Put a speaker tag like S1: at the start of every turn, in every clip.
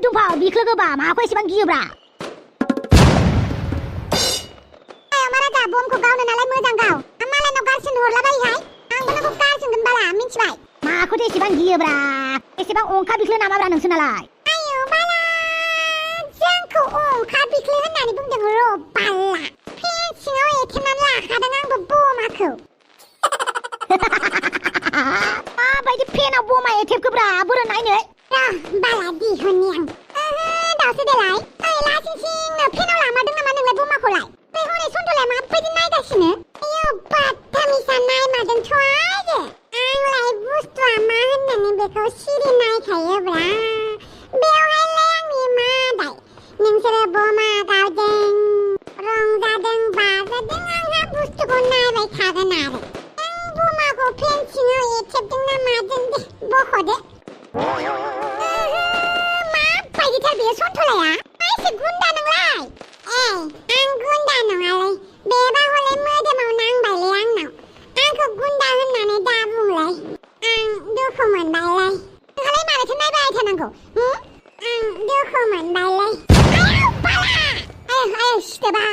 S1: दुम्फा बिख्लोगोबा माखौ एसेबां गियोब्रा
S2: मारा जा बमखौ गावनो नालाय मोजां गाव मालायनाव गारसिन हरलाबायहाय आंबो नोंखौ गारसिनगोन बाला मिन्थिबाय
S1: माखौथो एसेबां गियोब्रा एसेबां अंखा बिख्लो नामाब्रा नोंसोरनालाय
S2: आयौ बाला जोंखौ अंखा बिख्लो होननानै बुंदों र' बाला फेन सिङाव एथेमनानै लाखादों आंबो बमाखौ
S1: माबायदि फेनाव बमा एथेबखोब्रा बोरो नायनो
S2: बाला दिहुननि आं दावसो देलाय ओइ लासिंसिंनो फेनाव लामारदों नामा नोंलाय बमाखौलाय बे हनै सन्थ'लाय माबायदि नायगासिनो आयौ बाथामिसा नायमारदोंथ' आरो आंलाय बुस्थुआ मा होननानै बेखौ सिरि नायखायोब्रा बेवहायलाय आंनि मादाय नोंसोरो बमा गावदों रंजादों बाजादों आंहा बुस्थुखौ नायबाय थागोन आरो नों बमाखौ फेन सिङाव एथेबदों ना मादों दे बख'दो माबायदिथार बेयो सन्थ'लाया एसे गुन्दा नोंलाय आं गुन्दा नङालै बेबा हले मोदोमाव नांबायलै आंनाव आंखौ गुन्दा होननानै दा बुंलै आं दुखु मोनबायलै नोंहालाय मानोथो नायबाय थानांगौ आं दुखु मोनबायलै आयौ बाला आयौ सिथोबा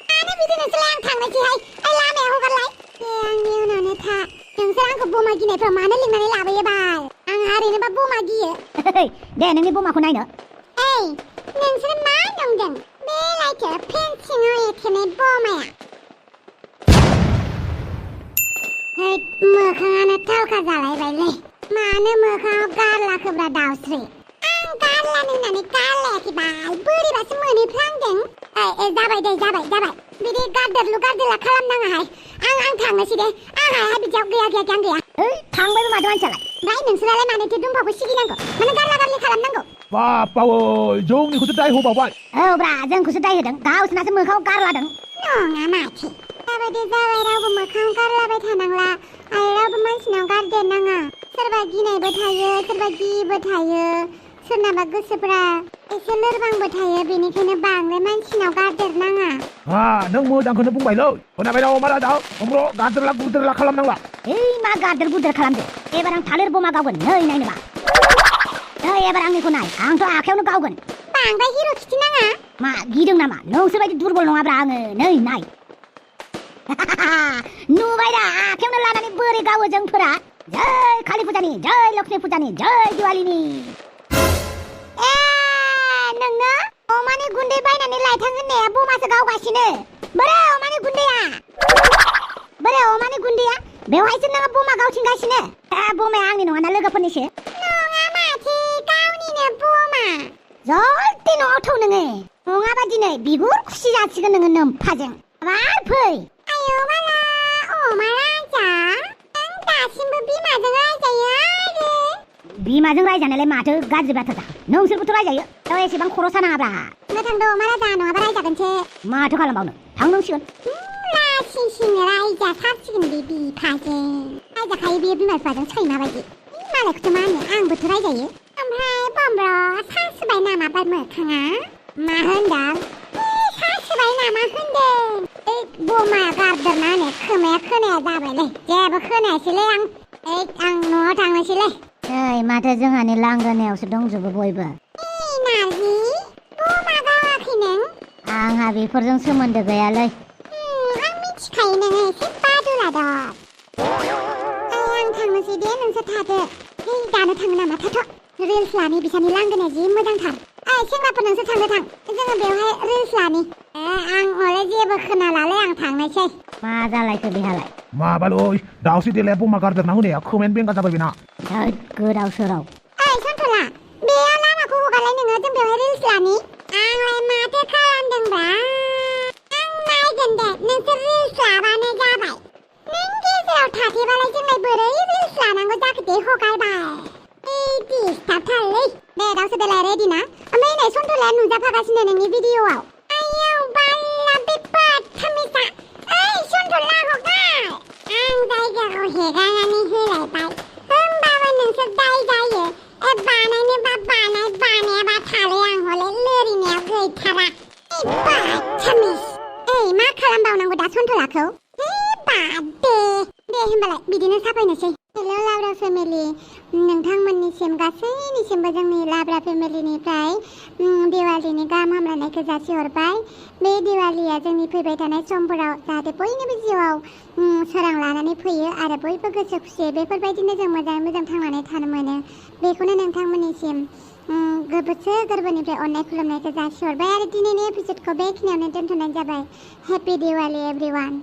S2: मानो बिदि नोंसोरलाय आं थांनोसैहाय लामायाव हगारलाय आंनि उनावनो था नोंसोर आंखौ बमा गिनायफ्राव मानो लिंनानै लाबोयो बाल आंहा ओरैनोबा बमा गियो
S1: दे नोंनि बमाखौ नायनो
S2: नोंसोर मा नंदों बे लायथो फेन सिङाव एथेनाय बमाया मोखाङानो थावखा जालायबायलै मानो मोखाङाव गारलाखोब्रा दावस्रि आं गारला नोंनानै गारलायाखै बाल बोरैबासो मोनहैफ्लांदों जाबाय दे जाबाय बिदि गारदेरलु गारदेरला खालामनाङाहाय आं थांनोसै दे आंहा बिदियाव गैया
S1: थांबायबो माथो मानसियालाय
S2: ओमफ्राय नोंसोरालाय मानोथो दुम्फाखौ सिगिनांगौ मानो गारला गारलि खालामनांगौ
S3: बापावो जोंनिखौसो दाय होबावबाय
S1: ब्रा जोंखौसो दाय होदों गावसोरनासो मोखाङाव गारलादों
S2: नङा माथो जाबाय रावबो मोखाङाव गारलाबाय थानांला आरो रावबो मानसिनाव गारदेरनाङा सोरबा गिनायबो थायो सोरबा गिबो थायो सोरनाबा गोसोफ्रा एसे लोरबांबो थायो बेनिखायनो बांद्राय मानसिनाव गारदेरनाङा
S3: नों मोजांखौनो बुंबायलै खोनाबाय दं मारा दाव हमर' गारदेरला गुरदेरला खालामनांला
S1: मा गारदेर गुरदेर खालामदो एबार आं थालिर बमा गावगोन नै नायनोबा एबार आंनिखौ नाय आंथ' आखायावनो गावगोन
S2: बांद्राय हिर' खिथि नाङा
S1: मा गिदों नामा नोंसोर बायदि दुरबल नङाब्रा आङो नै नाय नुबाय दा आखायावनो लानानै बोरै गावो जोंफोरा जय काली फुजानि जय लक्ष्मी फुजानि जय दिवालीनि
S2: नोंनो अमानि गुन्दै बायनानै लायथां होननाया बमासो गावगासिनो बोरो अमानि गुन्दैया
S1: बेवहायसो नोङो बमा गावथिंगासिनो बमाया आंनि नङाना लोगोफोरनिसो
S2: नङा माथो गावनिनो बमा
S1: जलदि न'आव थौ नोङो नङाबा दिनै बिगुर खुसि जासिगोन नोङो नोम्फाजों फै
S2: आयौ बाला अमा राजा नों दासिमबो बिमाजों रायजायो आरो
S1: बिमाजों रायजानायलाय माथो गाज्रि बाथ्रा जाखो नोंसोरबोथ' रायजायो एसेबां खर' सानाङाब्रा
S2: थांदो अमा राजा नङाबा रायजागोनसो
S1: माथो खालामबावनो थांनांसिगोन
S2: लासिंसिं रायजा सारसिगोन बे बिफाजों रायजाखायो बेयो बिमा बिफाजों सैमा बायदि मालायखौथ' मा होनो आंबोथ' रायजायो ओमफ्राय बमब्र सासोबाय नामा बाल मोखाङा मा होनदों सासोबाय नामा होनदों बमा गारदेरना होनो खोमाया खोनाया जाबायलै जेबो खोनायासैलै आं न'आव थांनोसैलै
S1: माथो जोंहानि लांगोनायावसो दंजोबो बयबो
S2: नारजि बमा गावाखै नों
S1: आंहा बेफोरजों सोमोन्दो गैयालै
S2: आं मिथिखायो नोङो एसे बादुला दं आं थांनोसै दे नोंसोर थादो दानो थाङो नामा थाथ' रिल्स लानि बिसानि लांगोनाया जि मोजांथार सेंग्राफोर नोंसोर थांनो थां जोङो बेवहाय रिल्स लानि आं हले जेबो खोनालालै आं थांनोसै
S1: मा जालायखो बेहालाय
S3: माबालै दावस्रि देलाया बमा गारदेरना होनाया खोमायानो बेंगा जाबाय बेना
S1: गोदाव सोराव
S2: सन्थ'ला बेयाव लामाखौ हगारलाय नोङो जों बेवहाय रिल्स लानि आंलाय माथो खालामदोंबा आं नायगोन दे नोंसोर रिल्स लाबानो जाबाय नों गेजेराव थाथेबालाय जोंलाय बोरै रिल्स लानांगौ जाखो दे हगारबाय दिस्टार्बथारलै दे दावसो देलाय रेडि ना ओमफ्राय नै सन्थ'लाया नुजाफागासिनो नोंनि भिडिअ'आव आयौ बाला बे बाथामिसा सन्थ'ला हगार आं जायगाखौ हेगारनानै होलायबाय होमबाबो नोंसोर दाय जायो बानायनोबा बानाय बानायाबा थालै आं हले लोरिनायाव गैथारा बाथामिस मा खालामबावनांगौ दा सन्थ'लाखौ बाद दे होमबालाय बिदिनो साफायनोसै हेल' लाब्रा फेमिलि फेमिलि नोंथांमोननिसिम गासैनिसिमबो जोंनि लाब्रा फेमिलिनिफ्राय दिवालीनि गाहाम हामलायनायखौ जासिहरबाय। बे दिवालीया जोंनि फैबाय थानाय समफोराव जाहाथे बयनिबो जिउआव सोरां लानानै फैयो आरो बयबो गोसो खुसियै बेफोरबायदिनो जों मोजाङै मोजां थांनानै थानो मोनो। बेखौनो नोंथांमोननिसिम गोसो गोरबोनिफ्राय अननाय खुलुमनायखौ जासिहरबाय आरो दिनैनि एपिसडखौ बेखिनियावनो दोनथ'नाय जाबाय। Happy Diwali everyone.